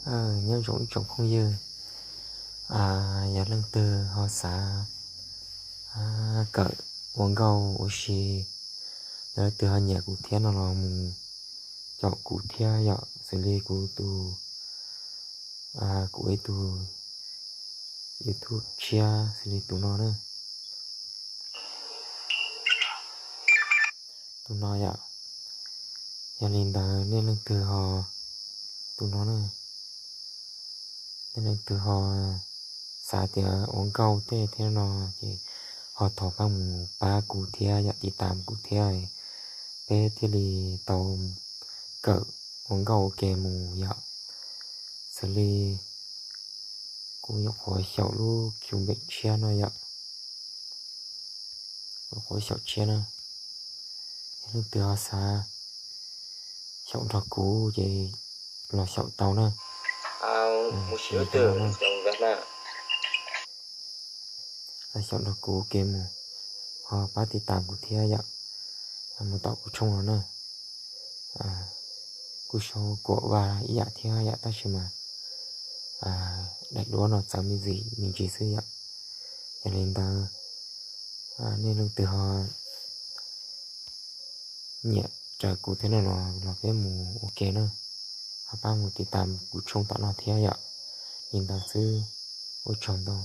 Nyob zoo ib tsoom phooj ywg, yog leej twg ho xav kawm ua nkauj ua si, yog leej twg ho nyiam kuv thiab no los mus caum kuv thiab yom, xws li kuv tus, kuv ib tug YouTube tshiab xws li tus no na. Tus no yom. Yog li ntawd nej leej twg ho, tus no na, nej leej twg ho xav tias ua nkauj tej thiab no ces ho thov pab mus pab kuv thiab yom, tiv tam kuv thiab, peb thiaj li tau kawm ua nkauj ua ke mus yom. Xws li kuv nyuam qhuav xyaum lub Cubase tshiab no yom, nyuam qhuav xyaum tshiab na. Yog leej twg ho xav xyaum nrog kuv ces los xyaum tau na. Los xyaum nrog kuv ua ke mus, ho pab tiv tam kuv thiab yom, mus tom kuv tshooj no na. Kuj sau kuam vaj ib yam thiab yom, tab sis mas daim duab no txawv me ntsis me ntsis xwb yom. Yog li ntawd, nej leej twg ho nyiam raws kuv thiab no los peb mus ua ke na, ho pab mus tiv tam kuv tshooj tom no thiab yom. Li ntawd xwb, ua tsaug ntau.